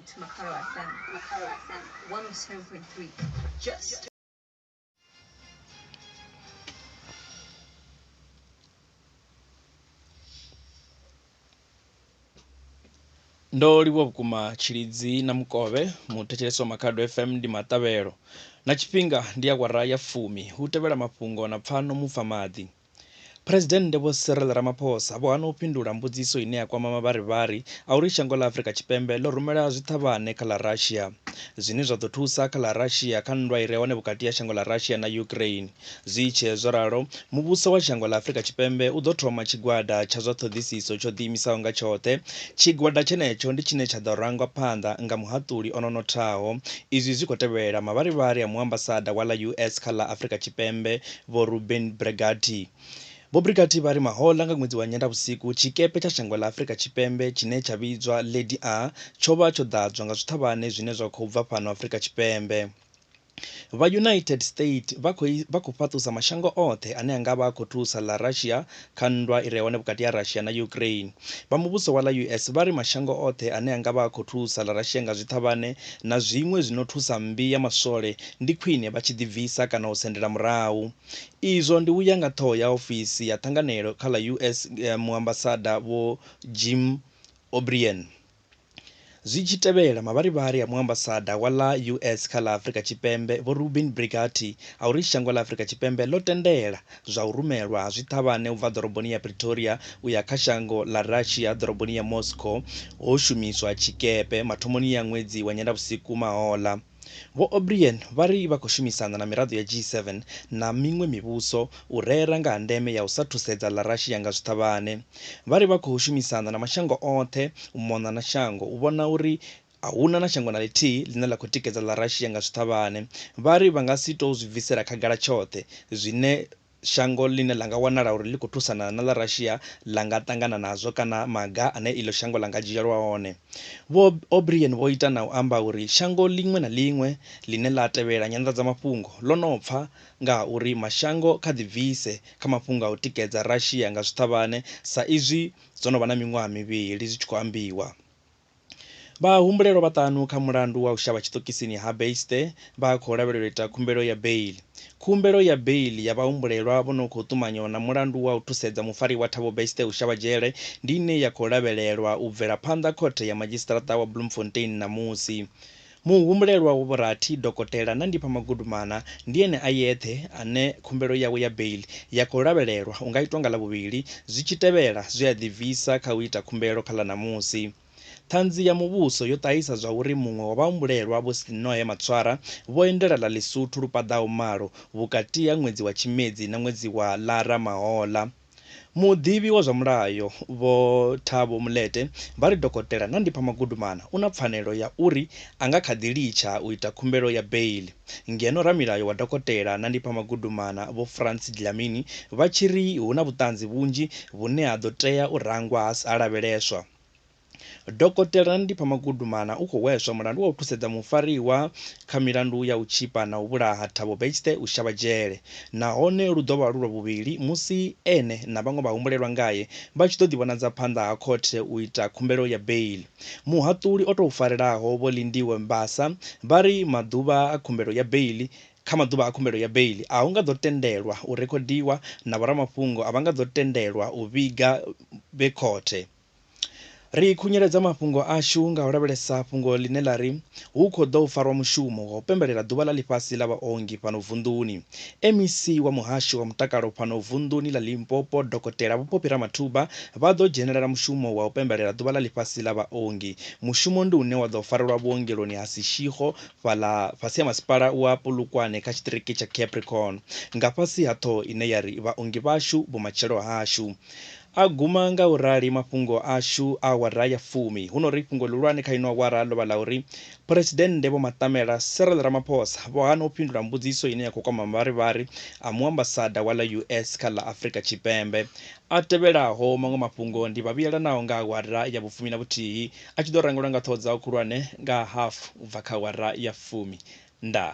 to Makhado FM. Makhado FM 107.3. Just Ndo livhuwa vhukuma Tshilidzi na Mukovhe, muthetshelesi wa Makhado FM ndi maṱavhelo. Na tshifhinga ndi awara ya fumi, hu tevhela mafhungo na pfano mupfa maḓi. Phresidennde Vho Cyril Ramaphosa vho hana u fhindula mbudziso ine ya kwama mavharivhari a uri shango ḽa Afrika Tshipembe ḽo rumela zwiṱhavhane kha ḽa Russia zwine zwa ḓo thusa kha ḽa Russia kha nndwa i re hone vhukati ha shango ḽa Russia na Ukraine. Zwi tshee zwo ralo, muvhuso wa shango ḽa Afrika Tshipembe u ḓo thoma tshigwada tsha zwa ṱhoḓisiso tsho ḓiimisaho nga tshoṱhe. Tshigwada tshenetsho ndi tshine tsha ḓo rangwa phanḓa nga muhaṱuli o no nothaho. Izwi zwi khou tevhela mavharivhari a muambasada wa ḽa US kha ḽa Afrika Tshipembe Vho Reuben Brigety. Vho Brigety vha ri mahoḽa nga ṅwedzi wa Nyendavhusiku, tshikepe tsha shango ḽa Afrika Tshipembe tshine tsha vhidzwa Lady A tsho vha tsho ḓadzwa nga zwiṱhavhane zwine zwa khou bva fhano Afrika Tshipembe. Vha United State vha khou vha khou fhaṱusa mashango oṱhe ane a nga vha a khou thusa ḽa Russia kha nndwa i re hone vhukati ha Russia na Ukraine. Vha muvhuso wa ḽa US vha ri mashango oṱhe ane a nga vha a khou thusa ḽa Russia nga zwiṱhavhane na zwiṅwe zwi no thusa mmbi ya maswole ndi khwine vha tshi ḓibvisa kana u sendela murahu. Izwo ndi u ya nga ṱhoho ya ofisi ya ṱhanganelo kha ḽa US Muambasada Vho Jim O'Brien. Zwi tshi tevhela mavharivhari a muambasada wa ḽa US kha ḽa Afrika Tshipembe Vho Reuben Brigety a uri shango ḽa Afrika Tshipembe ḽo tendela zwa u rumelwa ha zwiṱhavhane u bva ḓoroboni ya Pretoria u ya kha shango ḽa Russia ḓoroboni ya Moscow ho shumiswa tshikepe mathomoni ya ṅwedzi wa Nyendavhusiku mahoḽa. Vho O'Brien vha ri vha khou shumisana na miraḓo ya G7 na miṅwe mivhuso u rera nga ha ndeme ya u sa thusedza ḽa Russia nga zwiṱhavhane. Vha ri vha khou shumisana na mashango oṱhe u mona na shango u vhona uri a hu na na shango na ḽithihi ḽine ḽa khou tikedza ḽa Russia nga zwiṱhavhane. Vha ri vha nga si tou zwi bvisela khagala tshoṱhe zwine shango ḽine ḽa nga wanala uri ḽi khou thusana na ḽa Russia ḽa nga ṱangana nazwo kana maga ane iḽo shango ḽa nga dzhielwa one. Vho O'Brien vho ita na u amba uri shango ḽiṅwe na ḽiṅwe ḽine ḽa tevhela nyanḓadzamafhungo ḽo no pfa nga ha uri mashango kha ḓibvise kha mafhungo a u tikedza Russia nga zwiṱhavhane sa izwi zwo no vha na miṅwaha mivhili zwi tshi khou ambiwa. Vhahumbulelwa vhaṱanu kha mulandu wa u shavha tshiṱokisini ha Beiste vha khou lavhelelwa u ita khumbelo ya beiḽi. Khumbelo ya beiḽi ya vhahumbulelwa vho no khou ṱumanywa na mulandu wa u thusedza mufariwa Thabo Beiste u shavha dzhele ndi ine ya khou lavhelelwa u bvela phanḓa khothe ya madzhisiṱiraṱa wa Bloemfontein ṋamusi. Muhumbulelwa wa vhurathi, Dokotela Nandipha Magudumana, ndi ene a yeṱhe ane khumbelo yawe ya beiḽi ya khou lavhelelwa u nga itwa nga Ḽavhuvhili, zwi tshi tevhela zwe a ḓibvisa kha u ita khumbelo kha ḽa ṋamusi. Ṱhanzi ya muvhuso yo ṱahisa zwauri muṅwe wa vhahumbulelwa Vho Sinoe Matshwara vho endela ḽa Ḽisuthu lu paḓaho malo vhukati ha ṅwedzi wa Tshimedzi na ṅwedzi wa Ḽara mahoḽa. Muḓivhi wa zwa mulayo Vho Thabo Mulete vha ri Dokotela Nandipha Magudumana u na pfanelo ya uri a nga kha ḓi litsha u ita khumbelo ya beiḽi, ngeno ramilayo wa Dokotela Nandipha Magudumana Vho Frans Dlamini vha tshi ri hu na vhuṱanzi vhunzhi vhune ha ḓo tea u rangwa ha lavheleswa. Dokotela Nandipha Magudumana u khou hweswa mulandu wa u thusedza mufariwa kha milandu ya u tzhipa na u vhulaha Thabo Bester u shavha dzhele nahone lu ḓo vha lu lwa vhuvhili musi ene na vhaṅwe vhahumbulelwa ngae vha tshi ḓo ḓivhonadza phanḓa ha khothe u ita khumbelo ya beiḽi. Muhaṱuli o tou farelaho Vho Lindiwe Mbasa vha ri maḓuvha a khumbelo ya beiḽi Kha maḓuvha a khumbelo ya beiḽi, a hu nga ḓo tendelwa u rekhodiwa na vhoramafhungo a vha nga ḓo tendelwa u vhiga vhe khothe. Ri khunyeledza mafhungo ashu nga u lavhelesa fhungo ḽine ḽa ri, Hu khou ḓou farwa mushumo wa u pembelela Ḓuvha ḽa Ḽifhasi ḽa Vhaongi fhano vunḓuni. MEC wa Muhasho wa Mutakalo fhano vunḓuni ḽa Limpopo, Dokotela Vho Phophi Ramathuba vha ḓo dzhenelela mushumo wa u pembelela Ḓuvha ḽa Ḽifhasi ḽa Vhaongi. Mushumo ndi une wa ḓo farelwa vhuongeloni ha Seshego fhaḽa fhasi ha masipala wa Polokwane kha tshiṱiriki tsha Capricorn nga fhasi ha ṱhoho ine ya ri, Vhaongi vhashu, vhumatshelo hashu. A guma nga u rali mafhungo ashu a awara ya fumi. Huno ri fhungo ḽihulwane kha ino awara ḽo vha ḽa uri Phresidennde Vho Matamela Cyril Ramaphosa vho hana u fhindula mbudziso ine ya khou kwama mavharivhari a muambasada wa ḽa US kha ḽa Afrika Tshipembe. A tevhelaho maṅwe mafhungo ndi vhavhuyelanaho nga awara ya vhufumi na vhuthihi a tshi ḓo rangelwa nga ṱhoho dzao khulwane nga hafu u bva kha awara ya fumi. Ndaa.